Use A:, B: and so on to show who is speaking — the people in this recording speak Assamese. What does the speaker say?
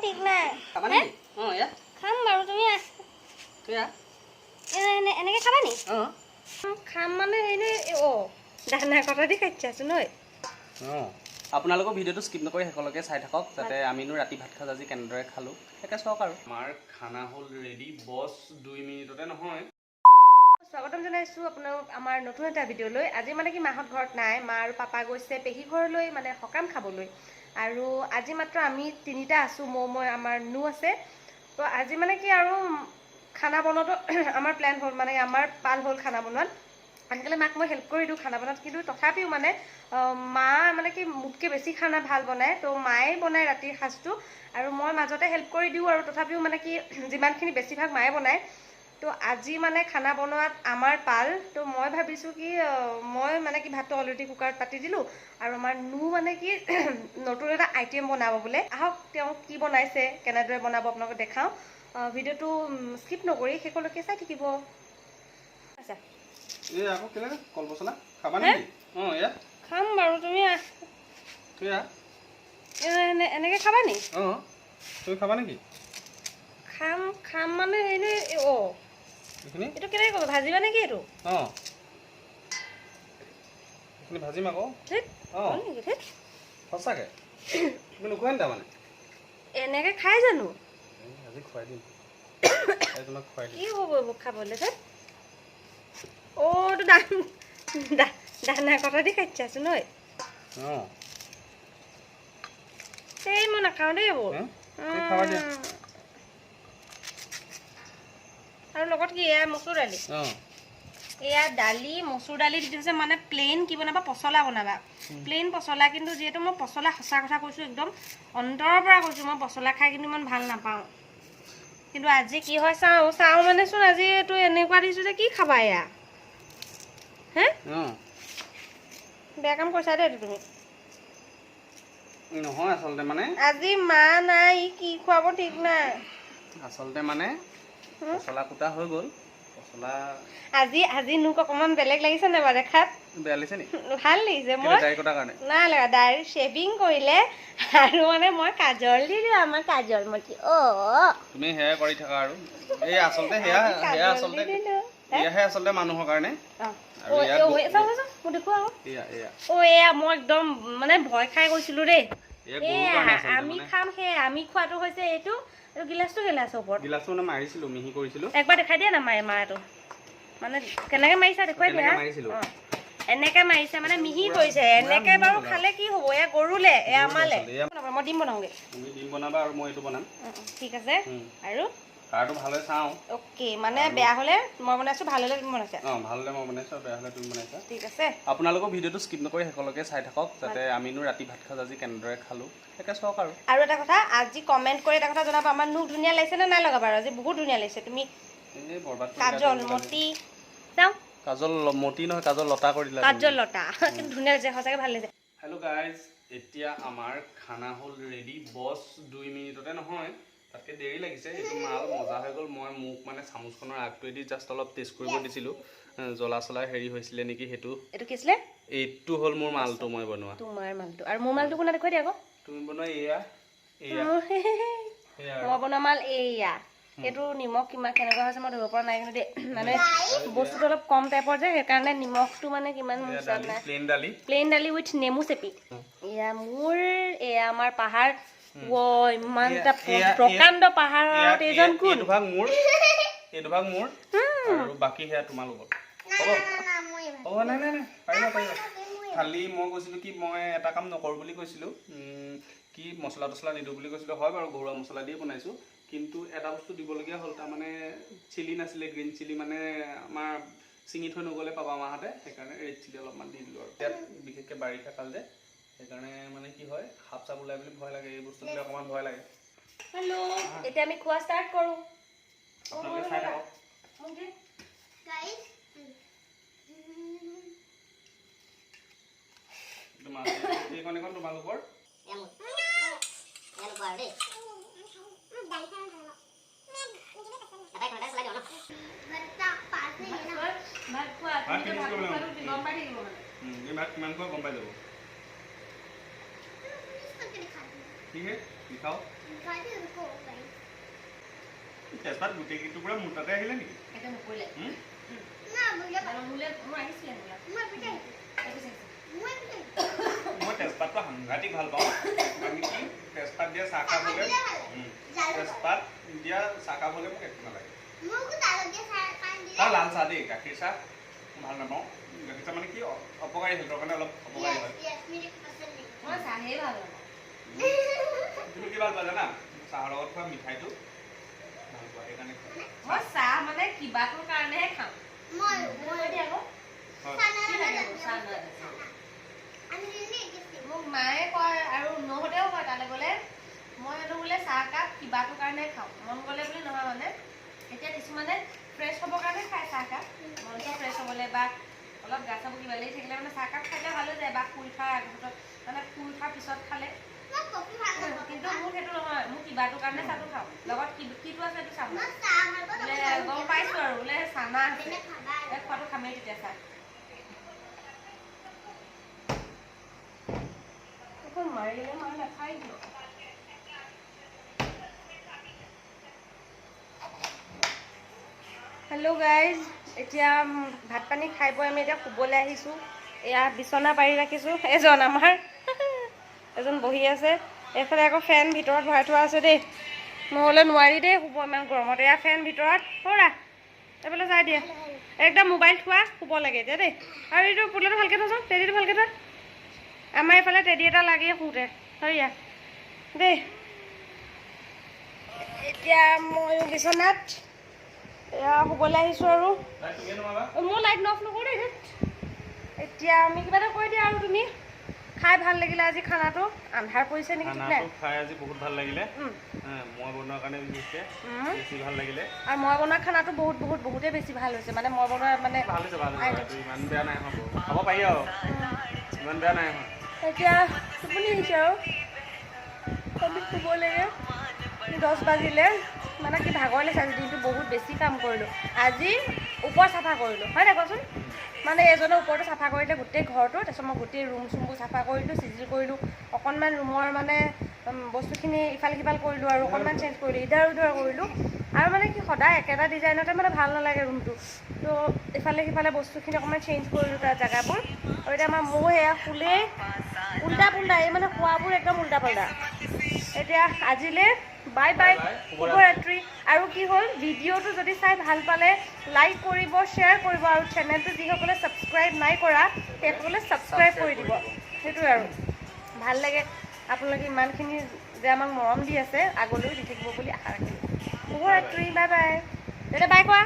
A: ঠিক নাই।
B: খাবা নেকি? অ এয়া
A: খাম বাৰু, তুমি
B: এয়া
A: এনেকে খাবা নি?
B: অ
A: খাম মানে এনে অ দানা কটা দি খাইছাচোন নহয়।
B: অ আপোনালোকৰ ভিডিঅ'টো স্কিপ নকৰি শেষলৈকে চাই থাকক, যাতে আমিনো ৰাতি ভাত খাজ আজি কেনেদৰে খালোঁ তাকে চাওক। আৰু আমাৰ খানা হ'ল ৰেডি, বছ 2 মিনিটতে নহয়।
A: স্বাগতম জনাইছোঁ আপোনালোক আমাৰ নতুন এটা ভিডিঅ'লৈ। আজি মানে কি মাহঁত ঘৰত নাই, মা আৰু পাপা গৈছে পেহী ঘৰলৈ মানে সকাম খাবলৈ। আৰু আজি মাত্ৰ আমি তিনিটা আছোঁ, মই আমাৰ নু আছে। তো আজি মানে কি আৰু খানা বনোৱাটো আমাৰ প্লেন হ'ল, মানে আমাৰ পাল হ'ল খানা বনোৱাত। আজিকালি মাক মই হেল্প কৰি দিওঁ খানা বনোৱাত, কিন্তু তথাপিও মানে মা মানে কি মোতকৈ বেছি খানা ভাল বনায়, তো মায়ে বনায় ৰাতিৰ সাজটো আৰু মই মাজতে হেল্প কৰি দিওঁ। আৰু তথাপিও মানে কি যিমানখিনি বেছিভাগ মায়ে বনায়। তো আজি মানে খানা বনোৱাত আমাৰ পাল। তো মই ভাবিছোঁ কি মই মানে কি ভাতটো অলৰেডি কুকাৰত পাতি দিলোঁ আৰু আমাৰ নু মানে কি নতুন এটা আইটেম বনাব বোলে। আহক তেওঁ কি বনাইছে, কেনেদৰে বনাব আপোনালোকক দেখাওঁ। ভিডিঅ'টো স্কিপ নকৰি শেষলৈকে চাই থাকিব। আচ্ছা
B: এই আকৌ কেলে কল পচলা খাবা নেকি? অ এয়া
A: খাম বাৰু, তুমি
B: এয়া
A: এনেকে খাবা নি?
B: অ তুমি খাবা নেকি?
A: খাম খাম মানে এনে অ এইটো কেনেকৈ ক'ব, ভাজিবা নেকি এইটো?
B: অ এইখিনি ভাজিম আকৌ। অ সঁচাকৈ তুমি নোখোৱা নি? তাৰমানে
A: এনেকৈ খাই জানো?
B: আজি খুৱাই দিম, তোমাক খুৱাই দিম।
A: কি হ'ব এইবোৰ খাবলৈ? অ এইটো দানা কটা দি খাইছাচোন নহয়।
B: অ
A: এই মই নাখাওঁ দেই এইবোৰ। আৰু লগত কি এয়া মচুৰ দালি, এয়া দালি মচুৰ দালি দি থৈছে। মানে প্লেইন কি বনাবা, পচলা বনাবা, প্লেইন পচলা। কিন্তু যিহেতু মই পচলা সঁচা কথা কৈছোঁ, একদম অন্তৰৰ পৰা কৈছোঁ, মই পচলা খাই কিন্তু ইমান ভাল নাপাওঁ। কিন্তু আজি কি হয় চাওঁ চাওঁ মানে চোন আজি এইটো এনেকুৱা দিছোঁ যে কি খাবা এয়া। হে বেয়া কাম কৰিছা দেই এইটো তুমি।
B: নহয় আচলতে মানে
A: আজি মা নাই, কি খুৱাব ঠিক নাই।
B: আচলতে মানে পচলা কুটা হৈ গ'ল। পচলা
A: আজি আজি মোক অকণমান বেলেগ লাগিছে নাই বাৰু দেখাত?
B: বেয়া লাগিছে নি?
A: ভাল লাগিছে। মই
B: দাড়ি কটাৰ কাৰণে
A: নাই লগা, দাড়ি শ্বেভিং কৰিলে আৰু মানে মই কাজল দিলোঁ, আমাৰ কাজল মতি। অ
B: তুমি সেয়াই কৰি থাকা আৰু। এই আচলতে সেয়া সেয়া আচলতে এয়াহে আচলতে মানুহৰ কাৰণে।
A: এয়া মই একদম মানে ভয় খাই গৈছিলোঁ দেই। আমি খাম সেই আমি খোৱাটো হৈছে এইটো। গিলাচটো গিলাচৰ ওপৰত
B: গিলাচটো মানে মাৰিছিলোঁ, মিহি কৰিছিলোঁ।
A: একবাৰ দেখাই দিয়া না মায়ে মাৰটো মানে কেনেকৈ মাৰিছা দেখুৱাই দিয়া। এনেকৈ মাৰিছে মানে মিহি কৰিছে। এনেকৈ বাৰু খালে কি হ'ব? এয়া গৰুলে, এয়া আমালে। মই ডিম বনাওঁগৈ।
B: তুমি ডিম বনাবা আৰু মই এইটো বনাম।
A: ঠিক আছে। আৰু
B: কাৰটো ভালে চাওঁ।
A: অ'কে, মানে বেয়া হ'লে মই বনাইছোঁ, ভাল হ'লে তুমি বনাইছা।
B: অঁ ভাল হ'লে মই বনাইছোঁ, বেয়া হ'লে তুমি বনাইছা।
A: ঠিক আছে।
B: আপোনালোকৰ ভিডিঅ'টো স্কিপ নকৰি শেষলৈকে চাই থাকক, যাতে আমিনো ৰাতি ভাত খাজ আজি কেনেদৰে খালোঁ তাকে চাওক। আৰু
A: আৰু এটা কথা, আজি কমেণ্ট কৰি এটা কথা জনাবা, আমাৰ নো ধুনীয়া লাগিছে নে নাই লগা বাৰু? আজি বহুত ধুনীয়া লাগিছে। তুমি কাজল মতি চাওঁ,
B: কাজল মতি নহয় কাজল লতা কৰি দিলা,
A: কাজল লতা। কিন্তু ধুনীয়া লাগিছে, সঁচাকৈ ভাল লাগিছে।
B: হেল্ল' গাইজ, এতিয়া আমাৰ খানা হ'ল ৰেডি। বছ 2 মিনিটতে নহয়, তাতকৈ দেৰি লাগিছে। এইটো মাল মজা হৈ গ'ল। মই মোক মানে চামুচখনৰ আগটোৱেদি জাষ্ট অলপ টেষ্ট কৰিব দিছিলোঁ, জ্বলা চলা হেৰি হৈছিলে নেকি সেইটো।
A: এইটো কি আছিলে?
B: এইটো হ'ল মোৰ মালটো, মই বনোৱা।
A: তোমাৰ মালটো আৰু মোৰ মালটো কোনে দেখুৱাই দিয়া আকৌ?
B: তুমি বনোৱা এয়া, এয়া
A: মই বনোৱা মাল এয়া। এইটো নিমখ কিমান কেনেকুৱা হৈছে মই ধৰিব পৰা নাই কিন্তু দেই, মানে বস্তুটো অলপ কম টাইপৰ যে, সেইকাৰণে নিমখটো মানে কিমান নাই। প্লেইন দালি উইথ নেমু চেপি। এয়া মোৰ, এয়া আমাৰ পাহাৰ। ইমান এটা প্ৰকাণ্ড পাহাৰত এইজন কোন?
B: এইটো ভাগ মোৰ, এইটো ভাগ মোৰ আৰু বাকী সেয়া তোমালোকৰ। হ'ব নাই নাই নাই, পাৰিবা পাৰিবা। খালি মই কৈছিলোঁ কি মই এটা কাম নকৰোঁ বুলি কৈছিলোঁ, কি মছলা তছলা নিদিওঁ বুলি কৈছিলোঁ। হয় বাৰু ঘৰুৱা মছলা দিয়ে বনাইছোঁ, কিন্তু এটা বস্তু দিবলগীয়া হ'ল, তাৰমানে চিলি নাছিলে, গ্ৰীণ চিলি মানে আমাৰ ছিঙি থৈ নগ'লে পাবা মাহঁতে, সেইকাৰণে ৰেড চিলি অলপমান দি দিলোঁ। আৰু ইয়াত বিশেষকৈ বাৰিষা কাল যে, সেইকাৰণে মানে কি হয় সাপ চাপ ওলাই বুলি ভয় লাগে, এই বস্তুবিলাক অকণমান ভয় লাগে।
A: হেল্ল', এতিয়া আমি খোৱা ষ্টাৰ্ট কৰোঁ।
B: আপোনালোকে চাই থাকক। এইখন এইখন তোমালোকৰ। ভাত কিমান খোৱা গম পাই যাব। ठीक है, লিখাও। তেজপাত গোটেই টুকুৰা মোৰ তাতে আহিলে নেকি?
A: এতিয়া নপৰিলে। মোৰ আহিছিলে।
B: মই তেজপাতটো সাংঘাতিক ভাল পাওঁ। মানে কি, তেজপাত দিয়া চাহ কাপ হ'লে, তেজপাত দিয়া চাহ কাপ হ'লে মোক একো নালাগে। আৰু লাল চাহ দেই, গাখীৰ চাহ ভাল নাপাওঁ। গাখীৰ চাহ মানে কি, অপকাৰী, হেল্থৰ কাৰণে অলপ অপকাৰী হয়।
A: মই চাহেই ভাল নাপাওঁ।
B: তুমি কি ভাল পোৱা জানা? চাহৰ লগত খোৱা মিঠাইটো ভাল পোৱা, সেইকাৰণে খোৱা।
A: মই চাহ মানে কিবাটোৰ কাৰণেহে খাওঁ। মই আকৌ
B: হয়।
A: কি লাগে মোক চাহ নালাগে। মোক মায়ে কয় আৰু নহঁতেও কয় তালৈ গ'লে, মই হেনো বোলে চাহকাপ কিবাটোৰ কাৰণে খাওঁ, মন গ'লে বুলি নহয়। মানে এতিয়া কিছুমানে ফ্ৰেছ হ'বৰ কাৰণে খায় চাহকাপ, মনটো ফ্ৰেছ হ'বলৈ বা অলপ গা চাবোৰ কিবা লাগি থাকিলে মানে চাহকাপ খাই দিলে ভাল হৈ যায়, বা শুই উঠাৰ আগত, মানে শুই উঠাৰ পিছত খালে। কিন্তু মোৰ সেইটো নহয়, মোৰ কিবাটোৰ কাৰণে চাহটো খাওঁ, লগত কিটো আছে সেইটো চাম বোলে, গম পাইছোঁ আৰু বোলে চানা আছে, এই খোৱাটো খামেই তেতিয়া চাহ। মাৰিলে মায়ে নাখায় কিয়? হেল্ল' গাইজ, এতিয়া ভাত পানী খাই বৈ আমি এতিয়া শুবলৈ আহিছোঁ। এয়া বিচনা পাৰি ৰাখিছোঁ, এজন আমাৰ এজন বহি আছে। এইফালে আকৌ ফেন ভিতৰত ভৰাই থোৱা আছে দেই, নহ'লে নোৱাৰি দেই শুব ইমান গৰমত। এয়া ফেন ভিতৰত সৰা, এইফালে চাই দিয়া, একদম মোবাইল থোৱা, শুব লাগে এতিয়া দেই। আৰু এইটো পুতলাটো ভালকৈ থোৱাচোন, টেডিটো ভালকৈ থোৱা। আমাৰ এইফালে টেডি এটা লাগে শুওঁতে, সৰিয়া দেই। এতিয়া ময়ো বিচনাত এয়া শুবলৈ আহিছোঁ আৰু।
B: লাইট তুমিয়ে নুমাবা?
A: মোৰ লাইট অফ নকৰোঁ দেই। এতিয়া আমি কিবা এটা কৈ দিয়া আৰু তুমি খাই ভাল লাগিলে আজি খানাটো? আন্ধাৰ পৰিছে নেকি ঠিক নাই।
B: খানাটো খাই আজি বহুত ভাল লাগিলে।
A: উম,
B: মই বনোৱাৰ কাৰণে বিশেষকৈ
A: উম।
B: বেছি ভাল লাগিলে।
A: আৰু মই বনোৱা খানাটো বহুত বহুত বহুতেই বেছি ভাল হৈছে, মানে মই বনোৱা মানে
B: ভাল হৈছে, ভাল হৈছে। এইটো ইমান বেয়া নাই হোৱা বাৰু। খাব পাৰি আৰু, ইমান বেয়া নাই হোৱা।
A: এতিয়া টোপনি আহিছে আৰু আমি শুব লাগে। 10 বাজিলে, মানে কি ভাগৰ লাগিছে আজি দিনটো, বহুত বেছি কাম কৰিলোঁ আজি। ওপৰ চাফা কৰিলোঁ, হয় নাই কোৱাচোন? মানে এজনে ওপৰটো চাফা কৰিলে গোটেই ঘৰটো, তাৰপিছত মই গোটেই ৰুম চুমবোৰ চাফা কৰিলোঁ, চিজিল কৰিলোঁ, অকণমান ৰুমৰ মানে বস্তুখিনি ইফাল সিফাল কৰিলোঁ আৰু অকণমান চেঞ্জ কৰিলোঁ, ইধাৰ উধাৰ কৰিলোঁ। আৰু মানে কি, সদায় একেটা ডিজাইনতে মানে ভাল নালাগে ৰুমটো, তো ইফালে সিফালে বস্তুখিনি অকণমান চেঞ্জ কৰিলোঁ তাৰ জেগাবোৰ। আৰু এতিয়া আমাৰ ময়ো সেয়া শুলেই উল্টা পুল্টা, এই মানে খোৱাবোৰ একদম উল্টা পাল্টা। এতিয়া আজিলৈ বাই বাই,
B: বাই,
A: শুভৰাত্ৰি। আৰু কি হ'ল, ভিডিঅ'টো যদি চাই ভাল পালে লাইক কৰিব, শ্বেয়াৰ কৰিব, আৰু চেনেলটো যিসকলে ছাবস্ক্ৰাইব নাই কৰা সেইসকলে ছাবস্ক্ৰাইব কৰি দিব। সেইটোৱে আৰু ভাল লাগে আপোনালোকে ইমানখিনি যে আমাক মৰম দি আছে, আগলৈও দি থাকিব বুলি আশা ৰাখিলোঁ। শুভৰাত্ৰি, বাই বাই। তেতিয়া বাই কোৱা।